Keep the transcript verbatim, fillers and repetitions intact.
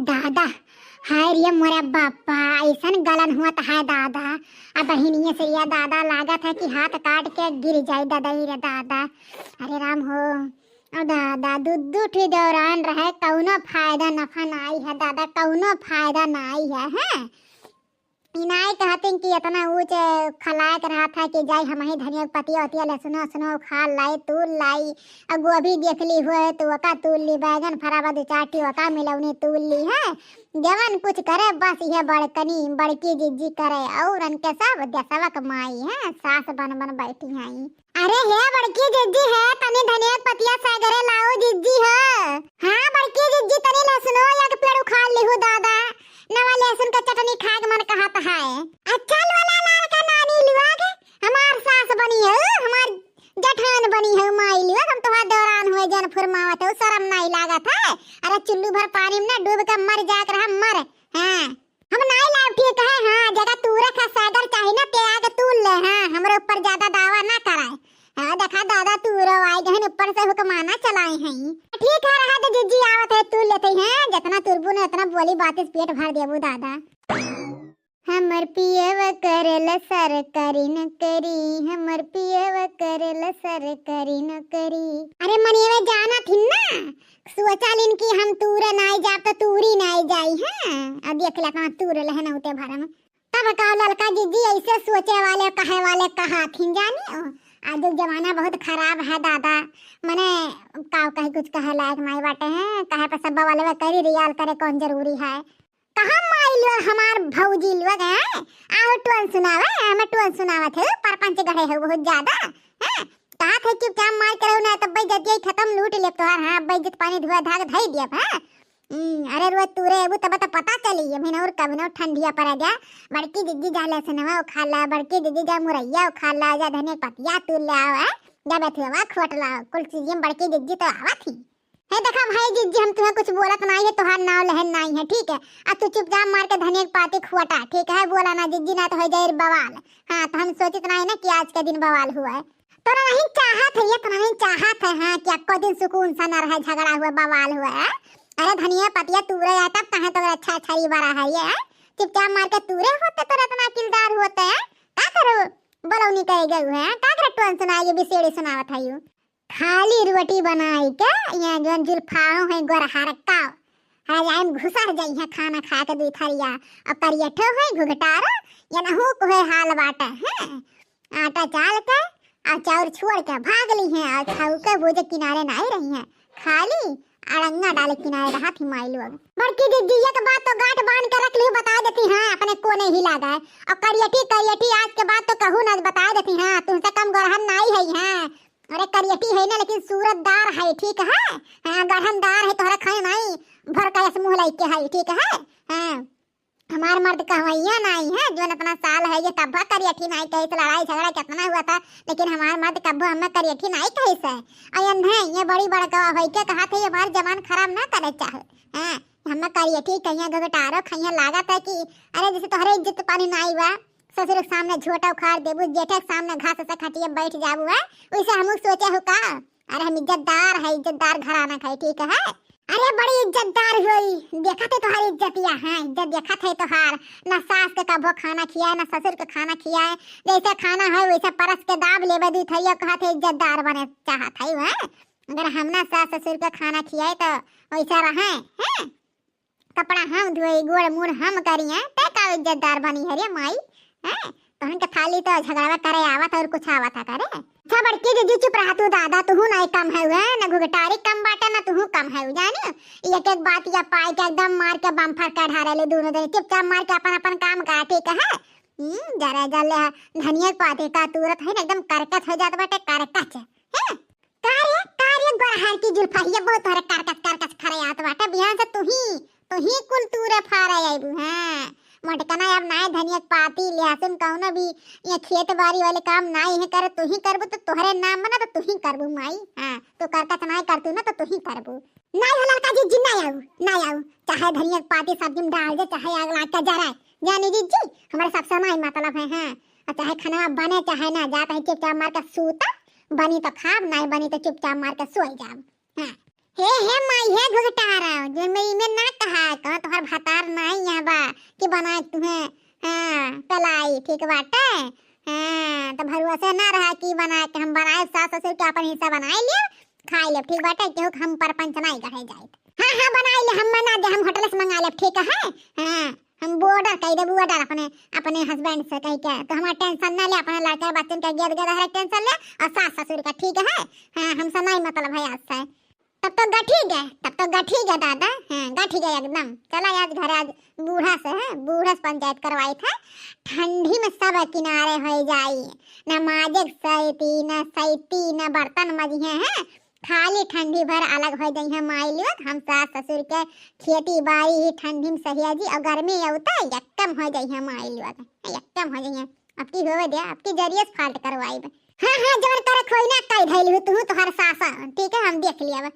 दादा, हाय रे मोरे बापा, अइसन गलन होत है दादा। अब बहिनिये से ये दादा लागत है कि हाथ काट के गिर जाई ददई रे दादा। अरे राम हो, ओ दादा, दू दू ठे देवरान रहे, कउनो फायदा नफा नाई है दादा, कउनो फायदा नाई है, हैं? ई नाई कहतिन कि इतना ऊँच खलायक रहा था कि जाई हमहीं धनिया के पतिया उतिया, लहसुनो उसुनो उखाड़ लाई, तूल लाई, आ गोभी देख ली हुए तो ओका तूल ली, बैगन फरा बा दू चार ठी ओका मिलौनी तूल ली है। जवन कुछ करे बस यह बड़कनी, बड़की जिज्जी करे, और उनके सब देसवा के माई है, सास बन बन बैठी हैं। अरे हे बड़की जिज्जी है, तनी धनिया के पतिया सैगरे लाओ जिज्जी हो। हाँ बड़की जिज्जी, तनी लहसुनो एक पेड़ उखाड़ लिहू दादा, नवा लहसुन का चटनी खाए के मन कहत है। अच्छा लोला लाल का नानी लोग, हमार सास बनी है, हमार जठान बनी है माई लोग, हम तोहार देवरान हुए जन फुरमावत है, शर्म नाई लागत है। अरे चुल्लू भर पानी में ना डूब के मर जात रहा, मर। हाँ। हम नाई लाव, ठीक है, हाँ, जगह तूरे का सैगर चाही ना, ते आगे तूल ले, हाँ, हमरे ऊपर ज्यादा दावा ना कराए। हाँ, देखा दादा, तूरो आई गहन ऊपर से हुक्माना चलाए हैं। ठीक है, रहा दे जिज्जी, आवत है, तूल लेते हैं, जितना तुरबू ने उतना बोली बात से पेट भर देबू दादा। हमर पियव करल सरकारी नौकरी, हमर पियव करल सरकारी नौकरी। अरे मनियवे जाना थिन ना, सोचा लिन कि हम तूरे नाई जाब तो तूरी नाई जाई, हैं? अब देख ले कहाँ तूर लहन उते भरम। तब का ललका जिज्जी ऐसे सोचे वाले, कहे वाले कहा थिन जानी हो। आज जमाना बहुत खराब है दादा, मने का कहे, कुछ कहे लायक नाई बाटे हैं, कहे पर सब वाले करी रियाल करे कौन जरूरी है। कहाँ माई लोग हमार भौजी लोग हैं? आओ टोन सुनावे, हमें टोन सुनावत है, परपंच गढ़े है बहुत ज्यादा, हैं? कहा थे चुपचाप मार के रहो ना, तब बेइज्जती खत्म, लूट लेब तोहार, हाँ, बेइज्जत पानी धुआ धाग धई दियब, हाँ? हम्म, अरे रोज तू रे अबू तब तो पता चली, ये महीना और कभी ना ठंडिया पड़ गया, बड़की जिज्जी जा लहसुनवा उखाड़ ला, बड़की जिज्जी जा मुरैया उखाड़ ला, जा धनिया पतिया तूल ले आओ, हैं? जा बेथुआ खोट लाओ, कुल चीजें बड़की जिज्जी तो आवत ही। हे देखा भाई जिज्जी, हम तुहे कुछ बोलत नाई है, तोहार नाव लहन नाई है, ठीक है? आ तू चुपचाप मार के धनिया के पाती खुआटा, ठीक है? बोला ना जिज्जी, ना तो हो जाए बवाल। हाँ, तो हम सोचित नाई ना कि आज के दिन बवाल हुआ है। तोरा नहीं चाहत है, ये तो नहीं चाहत है, हाँ, कि अक्को दिन सुकून सा न रहे, झगड़ा हुआ, बवाल हुआ है। अरे धनिया पतिया तूरे आ तब कहे तो अच्छा अच्छा ही बड़ा है ये, हैं? चुपचाप मार के तूरे होते तो इतना किलदार होते हैं। का करो? बोलौनी कहे गए हुए हैं, का करे टोन सुनाए, ये बिसेड़ी सुनावत है यू। खाली रोटी बनाई के, यहाँ जौन जुल्फाओ है गोरहरकाओ, हजाइम घुसर जाई है खाना खा के दुई थरिया। और करियठो है घुघटारो, ये नहू को है हाल बाटे, हैं? आटा चाल के और चाउर छोड़ के भाग ली हैं और छऊ के बोझे किनारे नाई रही हैं, खाली अड़ंगा डाले किनारे रहा थी माई लोग। बड़की दीदी एक बात तो गांठ बांध के रख ली, बता देती हैं अपने को नहीं हिला गए। और करियठी, करियठी आज के बाद तो कहू ना, बता देती हैं तुमसे कम गोरहन नाई है, हैं? अरे करियठी है ना, लेकिन सूरतदार है, ठीक है? हाँ, गढ़नदार है, तोहरा खाए नाई भर का यस मुँह लइके है, ठीक है? हाँ, हमार मर्द कहवैया नाई है, जौन इतना साल है ये तब करियठी नाई कहिस, लड़ाई झगड़ा कितना हुआ था, लेकिन हमार मर्द कब्बो हमें करियठी नाई कहिस है। और ये नहीं, ये बड़ी बड़कवा होई के कहा थे, ये हमार जबान खराब ना करे चाहे। हाँ, हमें करियठी कहिया घुघटारो खइया लागत है कि अरे जैसे तोहरे इज्जत पानी नाई बा, ससुर के सामने झोटा उखाड़ देबू, जेठे के सामने घास से खटिए बैठ जाबू, है? वैसे हमहू सोचे हो का? अरे हम इज्जतदार है, इज्जतदार घराना का है, ठीक है? अरे बड़ी इज्जतदार होई, देखत है तोहार इज्जतिया, हाँ, इज्जत देखत है तोहार। ना सास के कबो खाना खियाए, ना ससुर के खाना खियाए, जैसे खाना है वैसे परस के दाब लेबे दुई थरिया, कहत है इज्जतदार बने चाहत है, हैं? अगर हम ना सास ससुर के खाना खियाए तो वैसा रहे, हैं? कपड़ा हम धोई, गोड़ मुड़ हम करिए, तै का इज्जतदार बनी है रे माई? हैं? तोहन के खाली तो झगड़वा करे आवत और कुछ आवत है करे? अच्छा बड़की दीदी चुप रहा तू दादा, तुहू नाई कम है हुए, न घुघटारी कम बाटे, न तुहू कम है, जानी? एक एक बात या पाई के एकदम मार के बम्फर के ढारे ले दोनों जने, चुपचाप मार के अपन अपन काम का, ठीक है? हम्म, जरा जले धनिया के पाते का तुरत है ना, एकदम करकच हो जात बाटे, करकच, हैं? का रे, का रे, गोरहर की जुल्फहिया बहुत तोहरे करकच, करकच खरे आवत बाटे। बिहान से तुही, तुही कुल तूरे फारे आइबू, हाँ। मोटकना अब नाय धनिया के पाती, लहसुन कौनो भी ये खेत बाड़ी वाले काम नाय है करे, तुही करबू तो तोहरे नाम बना तो तुही करबू माई, हाँ। तू करकच नाय करतू ना तो तुही करबू। नाय हो ललका जिज्जी, नाय आऊ, नाय आऊ। चाहे धनिया के पाती सब्जी में डाल दे, चाहे आग लाग के जराए। जानी जिज्जी, हमारे सबसे नाय मतलब है, हाँ। और चाहे खाना बने चाहे ना, जात है चुपचाप मार के सूता, बनी तो खाब, नाय बनी तो चुपचाप मार के सोई जाब। हाँ, हे, हे माई, हे घुघटारा, जे मैं इमे ना कहा, कहा तोहर भतार नाई यहाँ बा कि बनाए तुहे, हाँ, पलाई, ठीक बाटे? हाँ, तो भरोसे ना रहा कि बनाए के हम बनाए, सास ससुर के अपन हिस्सा बनाए लेब, खाए लेब, ठीक बाटे? केहू के हम परपंच नाई गढ़े जाइत। हाँ, हाँ, बनाए ले, हम मना दे, हम होटल से मंगा लेब, ठीक है? हाँ, हम order कई देब, order अपने, अपने husband से कह के, तो हमारा tension ना ले, अपने लड़का बच्चन का गेद गेद हर tension ले, और सास ससुर का, ठीक है? हाँ, हमसे नाई मतलब है आज से। तब तो गठी गए, तब तो गठी गए दादा, हाँ, गठी गए एकदम। चला आज घर, आज बूढ़ा से, है, बूढ़ा से पंचायत करवाई था। ठंडी में सब किनारे हो जाई, ना माजे सैती, ना सैती, ना बर्तन मजिहे, हैं। खाली ठंडी भर अलग हो जाई है माई लोग। हम सास ससुर के खेती बाड़ी ही ठंडी में सहिया जी, और गर्मी अउता यक्कम हो जाई है माई लोग, यक्कम हो जाई है। अब की होवे दे, अब की जरिए से fault करवाई। हाँ, हाँ, जवन करे खोई ना कई धैल हो तू तो हर सासा, ठीक है, हम देख लिया।